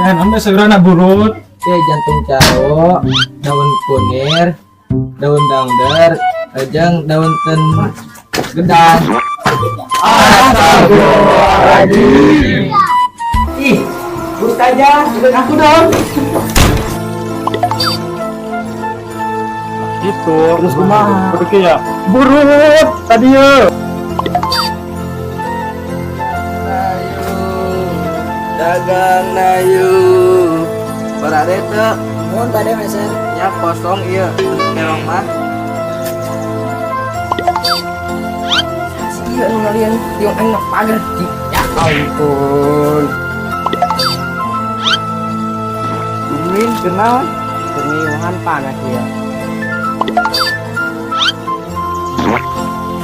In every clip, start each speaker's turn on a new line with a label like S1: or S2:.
S1: Aya naon sayuran burut?
S2: Ya jantung cau, daun kunir, daun dangder, jeung daun ten gedang. Astagfirullahaladzim. Ih, Ustazah, ikut aku dong.
S1: Gitu. Terus kumaha? Kudu ya. Burut tadi ya.
S2: Ayo, dagang nayu. Berade teu? Mun bade meser. Ya kosong ieu. Terong mah. Sia nu ngalian tiung aing pagar. Ya ampun. Umin kenal? Pengiuhan panas ya.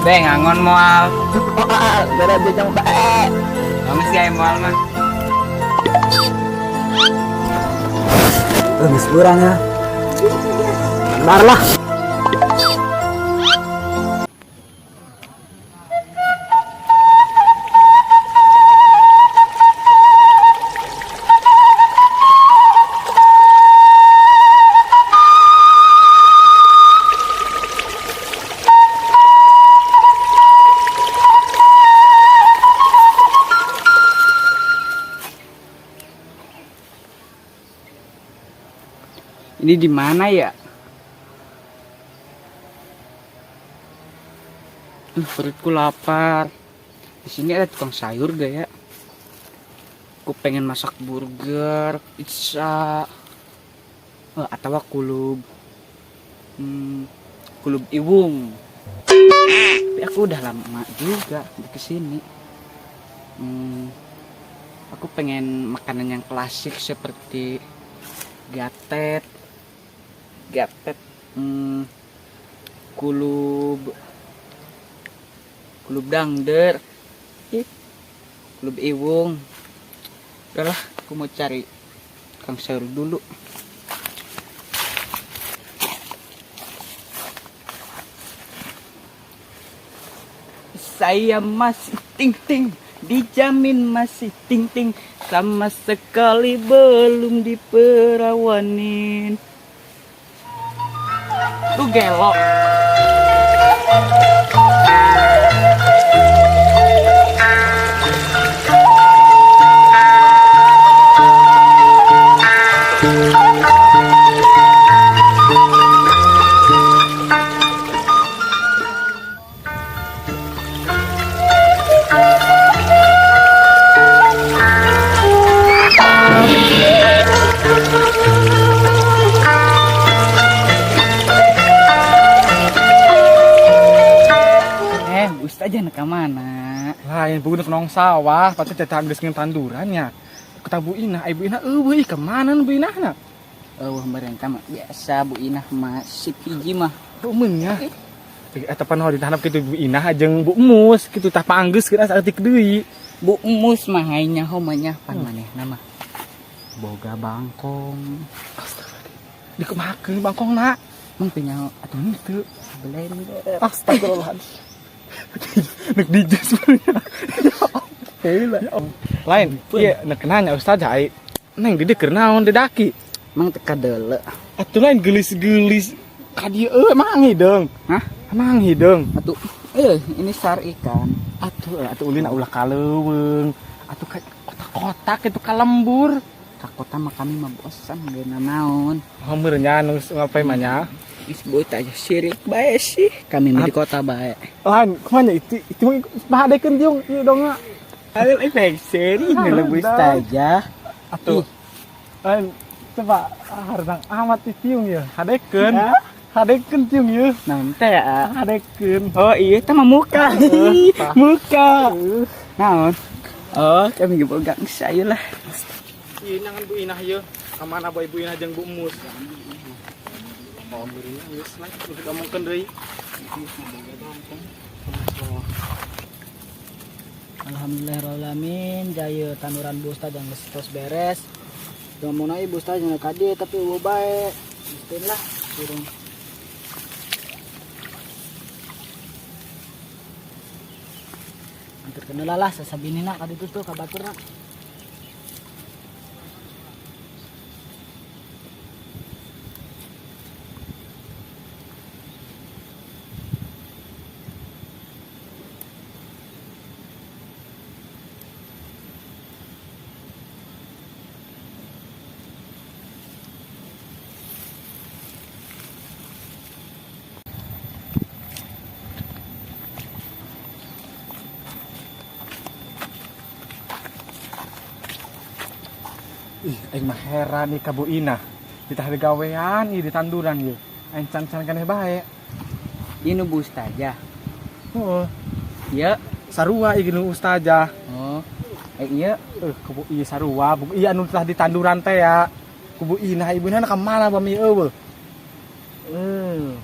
S3: Be ngangon moal.
S2: Gara jajang bae.
S3: Kamu sih aya moal mah.
S2: Geus urang ya. Bar lah.
S3: Ini di mana ya? Perutku lapar. Di sini ada tukang sayur gak ya? Aku pengen masak burger, pizza, atau kulub. Kulub iwung. Tapi aku udah lama juga di kesini. Aku pengen makanan yang klasik seperti gatet, gatet, kulub, kulub dangder, ih, kulub iwung. Udahlah, aku mau cari kang sayur dulu. Saya masih ting-ting, dijamin masih ting-ting, sama sekali belum diperawanin. Lu gelok. Ustaz jangan ke mana?
S1: Lain bukan nong sawah, pasti tetangga geus ngeun tandurannya. Kata Bu Inah, ai Bu Inah eueuh ih kemana Bu Inah na?
S3: Eueuh meureun mah biasa Bu Inah mah sip hiji mah.
S1: Eumeun nya. Eta pan hol ditahanap kitu Bu Inah jeung Bu Mus kitu tah panggeus geus saeutik deui.
S3: Bu Mus mah aing nyaho mah nya pan manehna mah. Boga bangkong.
S1: Astagfirullah. Dikumahakeun bangkongna?
S3: Mung teu nyaho
S1: atuh henteu.
S3: Blender.
S1: Astagfirullahaladzim. Nek DJ sebenarnya. Ya Allah. Lain, iya nek nanya Ustaz ai. Neng di keur naon di daki?
S3: Mang teu kadeule.
S1: Atuh lain geulis-geulis ka dieu eueuh emang hideung.
S3: Hah?
S1: Emang hideung.
S3: Atuh ini sar ikan.
S1: Atuh atuh ulin ulah ka leuweung. Atuh ka kotak-kotak itu ka lembur.
S3: Ka kota mah kami mah bosan geuna naon.
S1: Oh meureun nya nu ngapain mah nya?
S3: Geus beuh aja sirik bae sih. Kami mah di kota bae.
S1: Lain, kumaha nya itu itu mah bahadekeun tiung ieu dong.
S3: Ayo efek seri ngelebus aja.
S1: Atuh. Lain coba harenang amat di tiung ya. Hadekeun. Hadekeun tiung ya.
S3: Naon teh ya?
S1: Hadekeun.
S3: Oh iya teh mah muka. Muka. Naon? Oh, kami ge boga sayur lah.
S1: Ieu nyangan Bu Inah ieu. Ka mana bae Bu Inah jeung Bu Mus? Oh, meureun geus lah, geus omongkeun deui.
S4: Alhamdulillahirrahmanirrahim, jaya tanduran Bu Ustaz yang geus tos beres. Ngomong ieu Bu Ustaz jeung ka dieu tapi eueuh bae. Geus lah, turun. Anterkeun heula lah sasabinina ka ditu tuh ka baturna.
S1: Ih, aing mah heran nih ka Bu Ina. Ditah gawean ieu di tanduran ieu. Aing can-can keneh bae.
S3: Ini Bu Ustazah.
S1: Heeh.
S3: Iya.
S1: Sarua ieu nu ustazah.
S3: Oh. Eh iya.
S1: Eh, ku Bu ieu sarua, Bu ieu anu tah di tanduran teh ya. Ku Bu Ina, ibu Ina ka mana bami eueuh?
S3: Eh.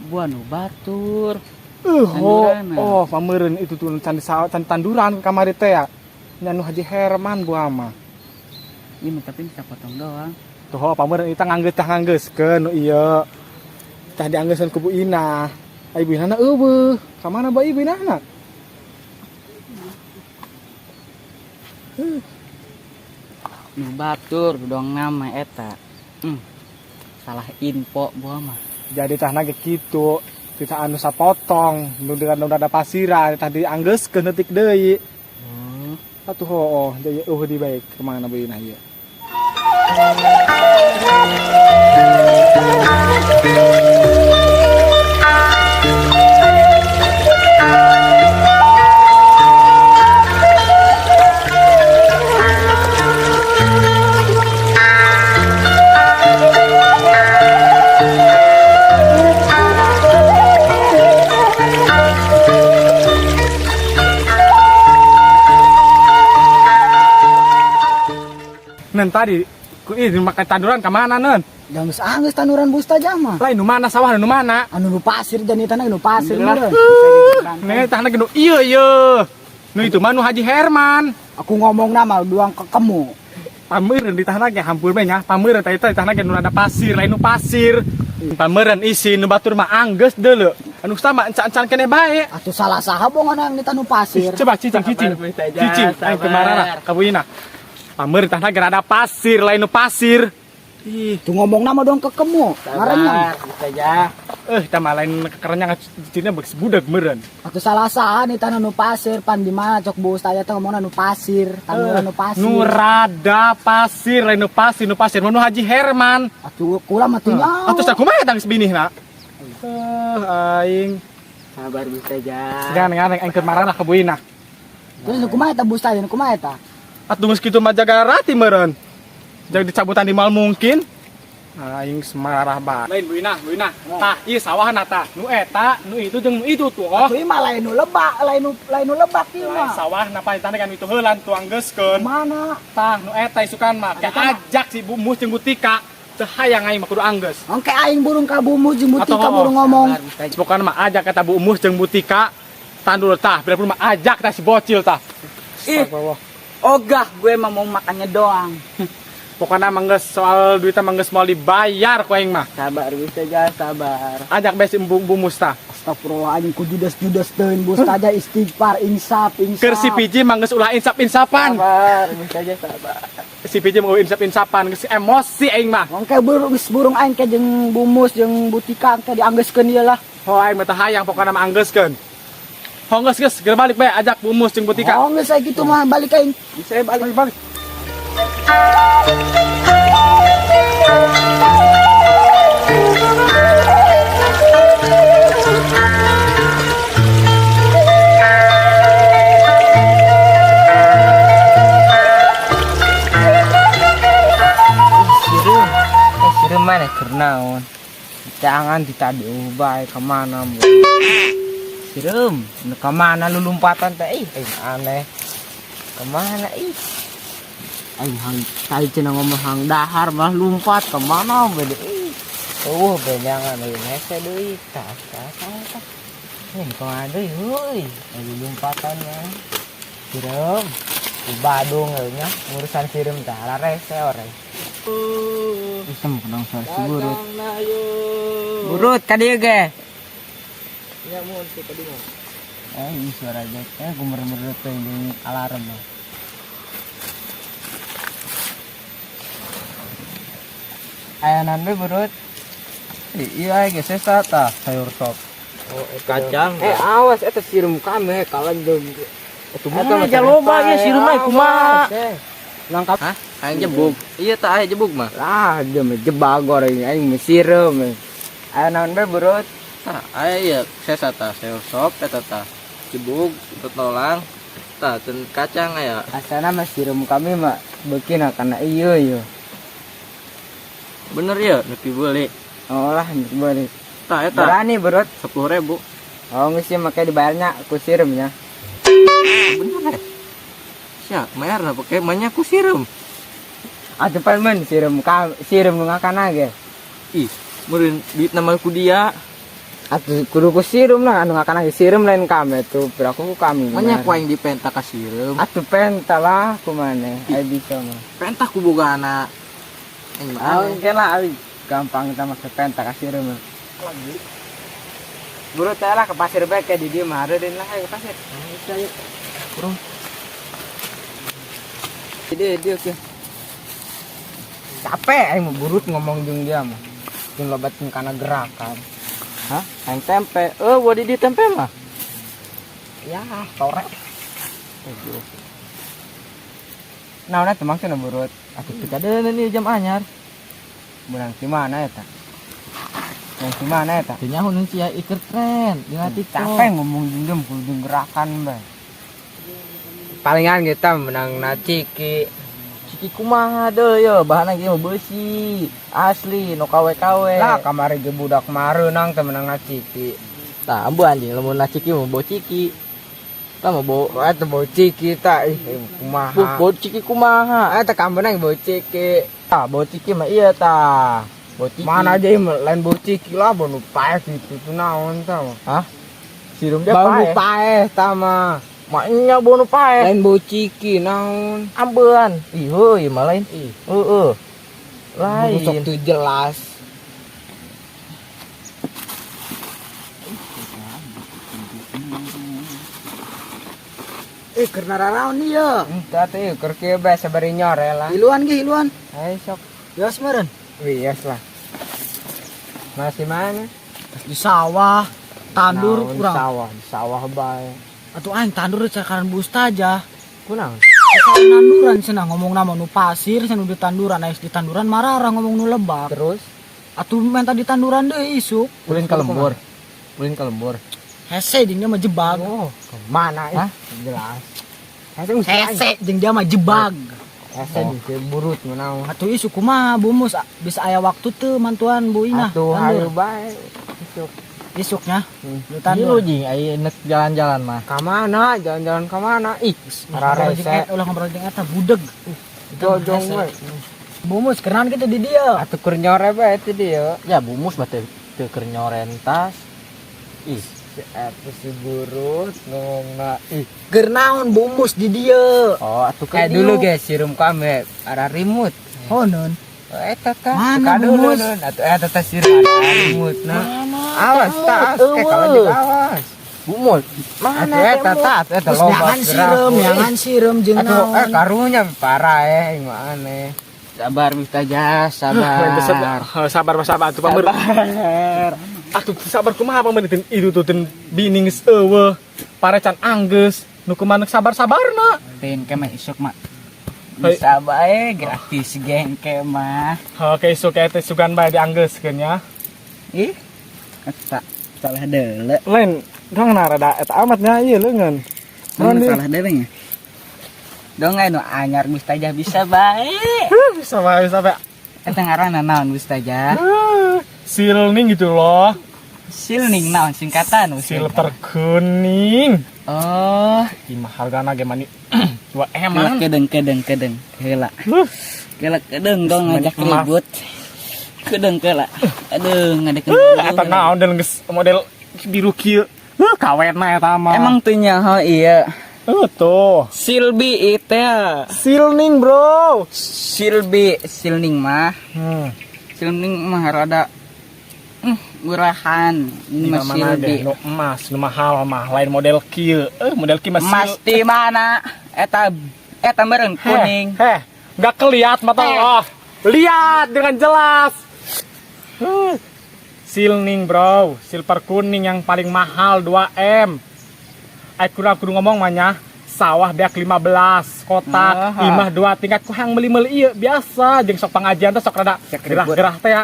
S3: Buah nu batur.
S1: Oh,
S3: Tanduran.
S1: oh, pameureun itu tuh can can tanduran kamari teh ya. Nya nu Haji Herman gua mah.
S3: Ini mah tapi bisa potong doang.
S1: Tuh, oh, pameureun eta nganggeus tah nganggeuskeun nu ieu. Tah dianggeuskeun ku Bu Ina. Ai Bu Ina na eueuh. Ka mana ba Ibu Ina na?
S3: Nu batur dong nama eta. Salah info buah mah.
S1: Jadi tah ge kitu. Kita anu sapotong nu dengan nu rada pasiran tah dianggeuskeun detik deui. Atuh oh, jadi eueuh di bae kemana Bu Ina ieu. Nen tadi ku ieu makan tanduran ka mana nen?
S4: Jangan geus anggeus tanduran Bu Ustazah mah.
S1: Lain nu mana sawah nu mana?
S4: Anu nu pasir dan tanah nu pasir
S1: Lah.
S4: meureun.
S1: Nih tah nu ieu ieu. Nu itu mah nu Haji Herman.
S4: Aku ngomong nama duang ke kamu.
S1: Pameureun di tanah ge hampur bae nya. Pameureun tadi teh di tanah ge nu rada pasir, lain nu pasir. Pameureun isi nu batur mah anggeus deuleu. Anu sama encan-encan keneh bae.
S4: Atuh salah saha bongan yang di tanah pasir.
S1: Coba cicing cicing.
S3: Sabar, Bu Ustazah,
S1: Cicing, aing
S3: sabar.
S1: kemana ka Bu Ina. Pameureun tanah ge rada pasir, lain nu pasir. Ih,
S4: Tuh ngomong nama doang ke kamu. Ngarannya.
S3: Sabar, Bu Ustazah.
S1: eh tah mah lain kekerenyang cicingnya beus budak meureun.
S4: Atuh salah saha nih tanah nu pasir pan di mana cok Bu Ustazah teh ngomongna nu pasir, tanduran nu pasir.
S1: Nu rada pasir, lain nu pasir, nu pasir mah nu Haji Herman.
S4: Atuh kula mah teu nyaho.
S1: Atuh sakumaha tangis binihna? Eh, aing
S3: Sabar Bu Ustazah.
S1: jangan ngareng aing keur marah ka Bu Ina.
S4: Terus nu kumaha eta Bu Ustazah, nu kumaha eta?
S1: Atuh geus kitu mah jaga rati meureun. Jaga dicabutan di mal mungkin. Aing semarah bae. Lain Bu Ina, Bu Ina. Tah, ieu sawahna tah. Nu eta, nu itu jeung nu itu tuh. Oh.
S4: Atuh ieu mah lain nu lebak, lain nu lebak ieu
S1: Lain
S4: mah.
S1: sawahna pan kan itu heulan tuang geuskeun.
S4: Mana?
S1: Tah, nu eta isukan mah. Kayak ajak si Bu Mus jeung Bu Tika. Teu hayang aing mah kudu anggeus.
S4: Engke aing burung ka Bu Mus jeung Bu
S1: Atuh,
S4: Tika
S1: oh,
S4: burung ngomong.
S3: Sabar, Bu Ustazah.
S1: Pokokna mah ajak kata Bu Mus jeung Bu Tika. Tandur tah, bila perlu mah ajak tah si bocil tah.
S3: Ih. Ogah gue mah mau makannya doang.
S1: Pokoknya mah geus soal duitnya mah geus moal dibayar ku aing mah.
S3: Sabar Bu Ustazah, sabar.
S1: Ajak bae si Bu Mus tah.
S4: Astagfirullahaladzim ku judas-judas teuing Bu Ustazah istighfar insaf insaf.
S1: Keur si Piji mah geus ulah insap-insapan.
S3: Sabar, Bu Ustazah, sabar.
S1: Si Piji mah insap-insapan geus emosi aing mah.
S4: Engke burung geus burung aing ke jeung Bu Mus jeung Bu Tika engke dianggeuskeun ieu lah.
S1: Ho aing mah teu hayang pokokna mah anggeuskeun. Ho geus geus geus balik bae ajak Bu Mus jeung Bu Tika.
S4: Oh geus aya kitu mah balik aing.
S3: Bisa balik.
S1: Balik balik.
S2: Sireum. Eh sireum mana keur naon? Jangan ditadi bae ka mana bu. Sireum, nu ka mana lu lompatan teh? Ih, aing aneh. Kemana ih? Aing hang tadi cenah ngomong hang dahar malah lompat kemana bede ih. Oh, bejangan euy hese deui. Tah, tah, tah, tah. Ini kemana deui heuy? Lagi lompatan mah. Sireum. Di Badung euy nya, urusan sireum tah rese ore. Bisa mau dong soal si burut. Burut ka dieu ge.
S3: Ya mun sih tadi mah.
S2: Eh, ini suara jack. Eh, gue merem-merem teh jeung alarm mah. Aya naon we burut?
S5: Iya, geus sesa tah sayur sop.
S2: Oh, kacang. Eh, awas eta sireum kami kalanjeun.
S5: Atuh mah jaloba ieu sireum mah kumaha?
S2: Lengkap.
S5: Hah? Aing jebug. Iya tah aya jebug mah.
S2: Lah, dia mah jebagor ini aing mah sireum. Aya naon we burut?
S5: Tah, aya ieu sesa tah sayur sop eta tah. Jebug, totolang. Tah, ten kacang aya.
S2: Asana mah sireum kami mah beukina kana ieu ieu.
S5: Bener ya, nepi beli.
S2: Oh lah boleh.
S5: Tah eta
S2: Berani berut.
S5: 10.000.
S2: Oh geus sih make dibayarnya ku sireumnya.
S5: Bener ya? Siap, mayar lah pakai banyak ku sireum.
S2: Atuh pan men sireum ka sireum nu ngakana ge.
S5: Ih, meureun duit nama ku dia.
S2: Atuh kudu ku sireum lah anu ngakana ge sireum lain kami tuh piraku ku kami.
S5: Banyak ku aing dipenta ka sireum.
S2: Atuh penta lah ku maneh ai bisa mah.
S5: Penta ku boga anak. Aing mah
S2: Ah,
S5: aneh.
S2: oke lah, abi. Gampang kita make penta ka sireum. Buru teh lah ke pasir bae kayak di dieu mah hareudeun lah ayo ke pasir.
S3: Ayo. Kurang.
S2: Dia dia oke. Capek aing mah burut ngomong jeung dia mah. Jeung loba kana gerakan.
S5: Hah? Aing tempe. Eh, buat di tempe mah.
S2: Ya, torek. Nah, udah tuh maksudnya burut.
S5: Aku kita ada nih jam anyar.
S2: Menang di mana ya, Yang di mana ya,
S5: Teu nyaho nun sia iker tren dina TikTok.
S2: Capek ngomong jeung dia kudu gerakan, bae. Palingan kita menang na ciki.
S5: Ciki kumaha deui yo, bahanna ge mah beusi. Asli no KW-KW.
S2: Lah kamari ge budak mareunang teh menang na ciki.
S5: Tah, ambu anjing lamun na ciki mah bau ciki. Tah mah bau
S2: Wah, teh bau ciki tah ih kumaha.
S5: bau ciki kumaha.
S2: Ah, teh kambeunang bau ciki.
S5: Tah, bau ciki mah iya tah. Bau ciki.
S2: Mana aja ieu lain bau ciki lah bau nu paeh gitu tuh naon tah.
S5: Hah? Sirum dia
S2: Bau nu
S5: paeh.
S2: paeh tah mah.
S5: Maknya bau nu paeh.
S2: Lain bau ciki naon.
S5: Ambean. Ih, heuh, mah lain.
S2: Ih,
S5: Heeh.
S2: Lain. Sok
S5: Lain.
S2: tuh jelas.
S4: Eh, keur naraon ieu?
S2: Entah tuh keur kieu bae sabari nyore lah.
S4: Hiluan ge hiluan.
S2: Ayo sok.
S4: Yos meureun.
S2: Wios lah. Masih mana?
S4: Di sawah, tandur
S2: Naon
S4: kurang.
S2: Sawah, di sawah bae.
S4: Atuh aing tandur cakaran bu aja.
S2: Kunaon?
S4: Asal nanduran cenah ngomong nama nu pasir cenah di tanduran aya di tanduran mararah ngomong nu lebak.
S2: Terus
S4: Atuh minta di tanduran deui isuk.
S5: Ulin ka lembur. Ulin ka lembur.
S4: Hese jeung dia mah jebag.
S2: Oh, kemana ih?
S5: Hah?
S2: Jelas. Hese mesti aing.
S4: Hese jeung dia mah jebag.
S2: Hese jeung si burut menaon.
S4: Atuh isuk kumaha bumus bisa aya waktu teu mantuan Bu Inah.
S2: Atuh hayu
S4: Tandur.
S2: bae. Isuk.
S4: Isuknya.
S2: Hmm.
S4: Lu tandur.
S5: Lu jing ai nek jalan-jalan mah.
S2: Ka mana? Jalan-jalan ka mana? Ih,
S4: Ngobrol jeung
S2: rarese.
S4: eta, ulah ngobrol jeung eta budeg.
S2: Jojong we.
S4: Bumus keran kitu di dieu.
S2: Atuh keur nyore bae teh dieu.
S5: Ya bumus mah teu teu keur nyorentas. Ih,
S2: Si eta si burut ngomongna ih.
S4: Keur naon bumus di dieu?
S5: oh atuh keur
S2: Eh dulu guys, sirum kami arah rimut.
S4: Honon.
S2: Oh, eta tah.
S4: Mana
S2: Suka dulu,
S4: bumus?
S2: nun. Atuh eta tah sirum arah rimut nah. Awas tah, kayak kalau juga awas.
S5: Bumus. Mana
S2: Atuh eta tah, atuh eta
S4: Terus
S2: loba
S4: jangan sireum, jangan sireum jeung
S2: Atuh
S4: naon.
S2: karunya parah mah aneh.
S3: Sabar Mustajah, sabar.
S1: Sabar sabar atuh pamer.
S3: Sabar.
S1: Atuh sabar kumaha pamer teu itu tuh teu bini geus eueuh. Parecan anggeus nu kumaha sabar-sabarna.
S3: Tin ke mah isuk mah.
S1: Hei.
S3: Bisa bae gratis geng ke mah.
S1: Oke, isuk teh sugan bae dianggeuskeun nya.
S3: Ih. Eta salah deule.
S1: Lain dong nah rada eta amatnya ieu leungeun.
S3: Mana salah deule nya? Dong anu anyar Mustajah bisa bae.
S1: Bisa bae bisa bae.
S3: Eta ngaranna naon Mustajah?
S1: Silning gitu loh.
S3: Silning naon singkatan
S1: Silver kuning.
S3: Oh,
S1: Ih mah hargana ge mani 2 M.
S3: heula kedeng kedeng kedeng. Heula. Heula kedeng dong ngajak ribut. Kedeng heula. Aduh, ngadek
S1: Eta naon dan geus model biru kieu. Kawetna eta mah.
S3: Emang tuh nyaho iya.
S1: Tuh.
S3: Silbi itu.
S1: Silning, Bro.
S3: Silbi silning mah. Silning mah rada murahan. Ini mah silbi.
S1: Nu emas, nu mahal mah lain model kieu. Model kieu mah
S3: Emas di mana? Eta eta meureun kuning.
S1: Heh, nggak keliat mata lo. Lihat dengan jelas. Silning, Bro. Silver kuning yang paling mahal 2 M. Ai kudu kudu ngomong mah nya. Sawah beak 15 kotak, imah 2 tingkat ku hayang meuli-meuli ieu biasa jeung sok pengajian teh sok rada gerah-gerah teh ya.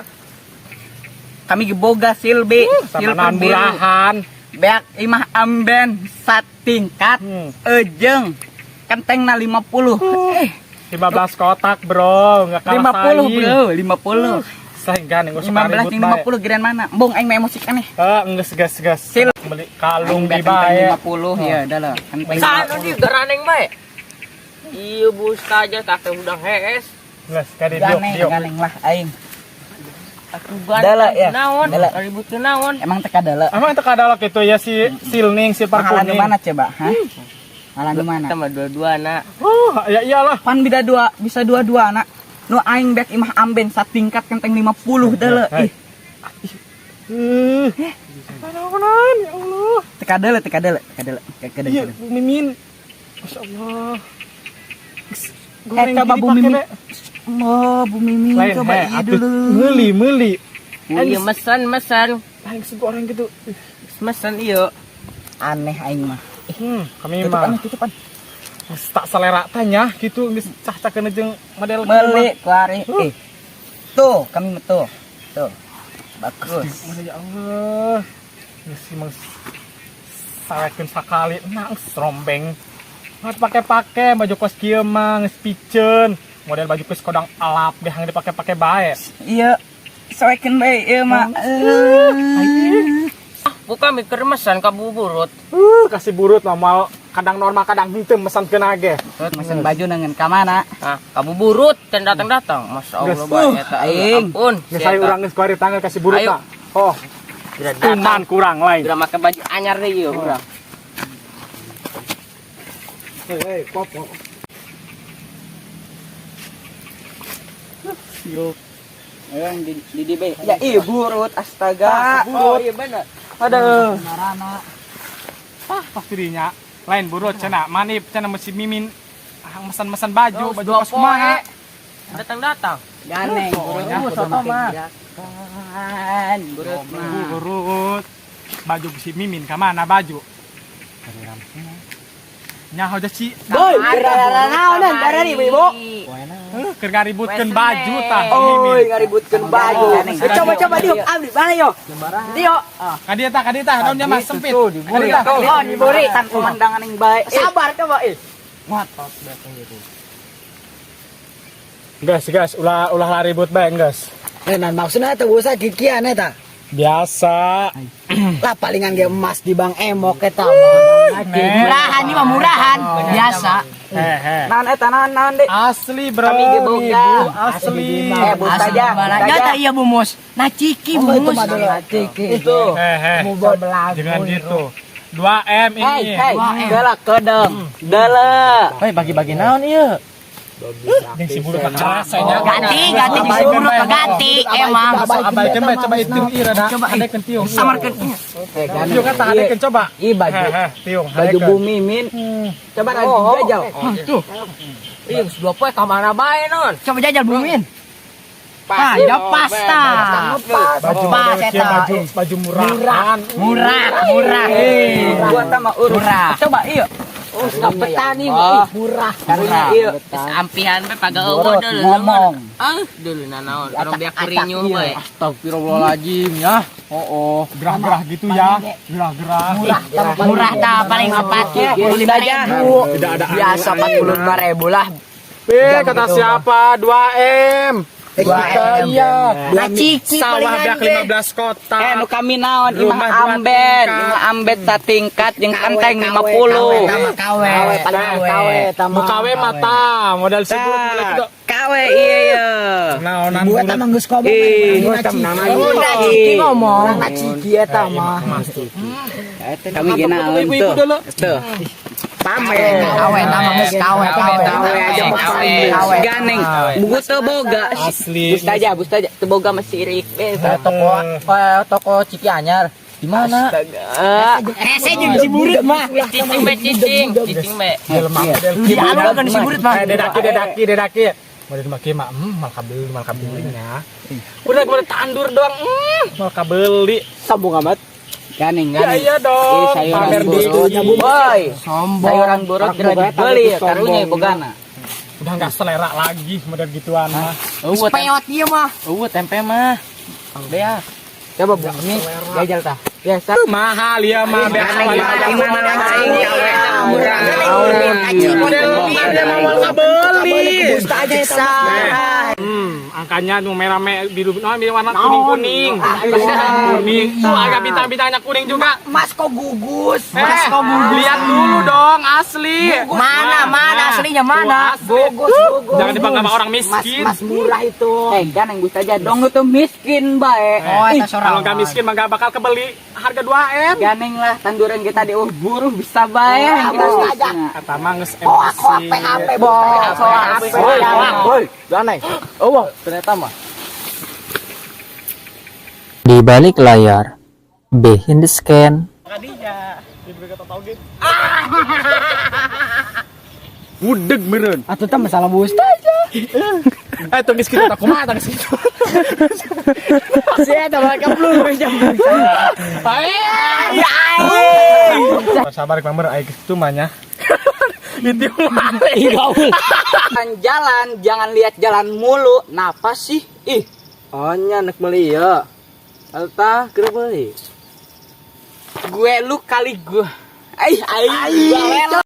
S3: Kami geboga silbi,
S1: Sama
S3: silver biru.
S1: murahan.
S3: Beak imah amben satingkat ejeng kentengna 50. Eh,
S1: 15 kotak, Bro, enggak kalah
S3: 50,
S1: saing.
S3: Bro, 50.
S1: Saing kan geus
S3: 15 jeung 50 gedean mana? Embung aing mah emosi aneh.
S1: Eh, geus gas gas.
S3: Sil.
S1: Beli kalung
S3: Aing
S1: di
S3: beak kenteng
S1: bae.
S3: 50 ya, dah lah. Kenteng.
S2: Sanu di garaneng bae. Iya Bu Ustazah tak udang hees.
S1: Geus kadi diuk
S3: Ganeng,
S1: diuk.
S3: ganeng lah aing.
S2: Aku ganteng
S3: Dala, ya.
S2: naon,
S3: Dala.
S2: ribut naon.
S3: Emang teka dala.
S1: Emang teu kadalok itu ya si silning si
S3: Mahalan di
S1: parkuning.
S3: mana coba, hah? Mahalan di mana?
S2: Sama dua-dua nak.
S1: Ya iyalah.
S3: Pan beda dua, bisa dua-dua nak. Nu aing beak imah amben satingkat kenteng 50 dala.
S1: Hei.
S3: Ih,
S1: Eh. Naonan ya Allah.
S3: teka dala, teka dala, teka dala, teka dala.
S1: Iya, Bu Mimin. Masya Allah.
S3: Eh,
S1: Goreng
S3: coba
S1: gini
S3: Bu
S1: pake
S3: Mimin.
S1: deh.
S3: Oh, Bu Mimin
S1: Lain,
S3: coba
S1: he,
S3: iya
S1: atuh.
S3: dulu.
S1: Meuli, meuli.
S2: Iya mesen mesen.
S1: Lain segoreng gitu. Ih,
S2: Mesen iya.
S3: Aneh aing mah.
S1: Kami
S3: Tutupan,
S1: mah
S3: tutupan.
S1: geus tak selera tanya gitu geus cah cakeun jeung model
S3: Meuli kuari. Eh. Tuh, kami mah tuh. Tuh. Bagus.
S1: Mana ya Allah. Geus emang sawekeun sakali nah geus rombeng. Nggak pake-pake baju kos kieu mah geus piceun. Model baju kos kodang alap deh hang dipake-pake bae.
S3: Iya. Soekeun bae ieu mah.
S2: Buka mikir mesen ka buburut.
S1: Kasih burut normal kadang normal kadang henteu mesankeun age.
S3: Mesen baju nangan ka mana?
S2: Ah, ka buburut can datang-datang. Masya Allah
S1: Geus.
S2: bae eta.
S3: Aing.
S2: Ampun.
S1: Geus ayo urang geus kuari tanggal kasih burut
S2: Ayo.
S1: tah. Oh,
S2: Tidak datang.
S1: tuman kurang lain.
S2: Tidak make baju anyar deui ieu urang.
S4: Hei, hei, pop. Pop.
S3: Ayo di di bae. Ya ih burut astaga.
S2: Oh iya bener.
S3: Aduh.
S4: Marana.
S1: Ah, pasti dinya. Lain burut cenah, manip cenah mesti mimin ah, mesan-mesan baju, baju
S2: Dua
S1: kos kumaha.
S2: poe. Datang-datang.
S3: Ganeng burut
S1: Pokoknya
S3: kudu
S1: soto
S3: make
S1: mah.
S3: gerakan burut mah.
S1: Burut. Baju si mimin ka mana baju? Nyaho aja si.
S4: Boy, gara-gara naonan, gara ibu-ibu.
S1: Keur ngaributkeun baju tah
S4: Oi,
S1: mimin.
S4: ngaributkeun baju.
S3: Ganeng.
S4: Eh, coba coba diuk, abdi mana yo? Diuk.
S1: Ka dieu tah, ka dieu tah, naon mah sempit. Ka dieu tah.
S4: Oh, diburi.
S3: Tan pemandangan yang baik.
S4: Sabar coba eh.
S1: Gas, gas, ulah ulah laribut bae, gas.
S4: Eh, nah maksudnya eta usah kikian eta.
S1: Biasa.
S4: Lah palingan ge emas di Bank Emok eta mah.
S1: Murahan
S4: ini mah murahan, biasa.
S1: Hehe.
S3: Naon eta naon naon deh.
S1: Asli, Bro.
S3: Kami ge boga.
S1: Ibu, asli.
S3: Eh, Bu saja.
S2: Ya iya Bu Mus. Nah ciki Bu Mus.
S3: Itu.
S1: Hehe. Jangan gitu. 2M
S3: Hei,
S1: ini.
S3: hei, dala kedeng. Dala.
S5: Hei, bagi-bagi naon ieu?
S1: Jeung si burut mah kerasa nya.
S2: Ganti, ganti si burut mah ganti emang.
S1: Abaikeun bae coba itu ieu rada.
S2: Coba, ih.
S1: Hadekeun tiung.
S2: Samarkeun.
S1: Tiung kata hadekeun coba.
S3: Ih, baju.
S1: Hehe, tiung.
S3: Baju
S1: hadekeun.
S3: Bu Mimin. Coba nanti jajal.
S2: Tuh. Iya, geus dua poe ka mana bae non. Coba jajal Bu Mimin. Ah, ya pasta.
S1: Baju
S2: Pas,
S1: model kieu,
S2: eta.
S1: baju baju murahan.
S2: Murah, murah.
S3: Gua sama urus.
S2: Murah.
S3: Coba iya.
S2: Oh, suka petani
S3: Oh.
S4: Murah.
S3: Murah. Iya.
S2: Ampihan bae paga eueuh deuleu.
S3: Ngomong.
S2: Ah, deuleu nanaon, orang biak rinyuh bae.
S5: Astagfirullahaladzim ya. Oh, oh.
S1: Gerah-gerah gitu ya. Gerah-gerah.
S2: Murah ta paling 45.000.
S1: Tidak ada
S2: Biasa 45.000 lah.
S1: Eh, kata siapa? 2M.
S2: 2M.
S1: Iya.
S2: Nah, ciki
S1: Sawah
S2: palingan
S1: beak
S2: ge.
S1: 15 kotak.
S3: Eh, nu kami naon
S1: Rumah
S3: imah
S1: dua
S3: amben,
S1: tingkat.
S3: imah amben satingkat jeung kenteng 50.
S2: KW.
S4: Paling KW
S1: Nu KW mata, modal si burut mulai gitu.
S3: KW iya iya.
S1: Naonan
S4: Buat
S1: burut.
S4: emang geus ngomong.
S3: Ih,
S2: Udah ciki ngomong.
S4: Nah, ciki eta mah.
S3: Kami ge naon
S1: Ibu-ibu
S3: tuh.
S1: dulu.
S3: Tuh. Pamer.
S2: KW tambah geus KW KW
S3: KW aja
S2: KW.
S3: pamer. Ganeng. Buku teu boga.
S1: Asli.
S3: Bustaja, bustaja teu boga mah sirik. Eh,
S5: Toko toko Ciki Anyar. Di mana?
S3: Astaga.
S2: Rese jeung si burit mah. Cicing be cicing, cicing be.
S1: Jelema model
S2: Di anu kan si burit mah.
S1: Eh, dedaki dedaki dedaki. Model make mah mal kabeli mal kabeli nya. Udah kemarin tandur doang, mal kabeli.
S4: Sombong amat.
S3: Ganeng,
S1: Ya
S3: ganeng.
S1: iya
S3: Ih,
S1: dong.
S3: sayuran
S1: Pamer
S3: burut.
S1: dikit.
S3: Boy,
S2: Sombong.
S3: sayuran burut geura dibeli karunya bogana.
S1: Udah nggak selera lagi model gituan mah.
S2: Peot ieu mah.
S5: Tempe mah. Bea.
S3: Coba Bu, ini jajal tah. Biasa.
S1: Mahal ya mah biasa.
S2: Murah.
S1: Model dia mau kabeli. Angkanya nu merah biru, no, biru warna kuning kuning. Kuning. Tuh agak bintang-bintangnya kuning juga.
S4: Mas kok gugus?
S1: Mas kok gugus. Lihat dulu dong asli.
S2: Mana mana
S1: Nah,
S2: aslinya mana?
S1: tuh, asli.
S4: Gugus, gugus.
S1: Jangan dibangga sama orang miskin.
S4: Mas, mas murah itu.
S3: Eh, ganeng Gusta aja dong lu tuh miskin bae.
S2: Oh,
S1: Ih,
S2: eta sorangan.
S1: kalau nggak miskin mah nggak bakal kebeli harga 2M.
S3: Ganeng lah tanduran kita di buruh bisa bae.
S4: Ah, Gusta aja.
S1: Kata mah geus
S4: Oh, aku
S1: emosi.
S4: HP HP HP.
S5: Woi, woi, aneh. Oh, ternyata mah.
S6: Di balik layar, behind the scene,
S1: Budeg meureun.
S4: Atau teh masalah Gusta aja.
S1: Eh, tuh geus kitu tah kumaha tah geus kitu.
S4: Si eta mereka belum.
S1: Sabar pamer aing kitu mah nya. Itu mah.
S3: Jalan jalan, jangan lihat jalan mulu. Napa sih? Ih,
S5: Oh, nya nek meuli ya. Tah, keur meuli.
S3: Gue lu kali gue. Ai ai.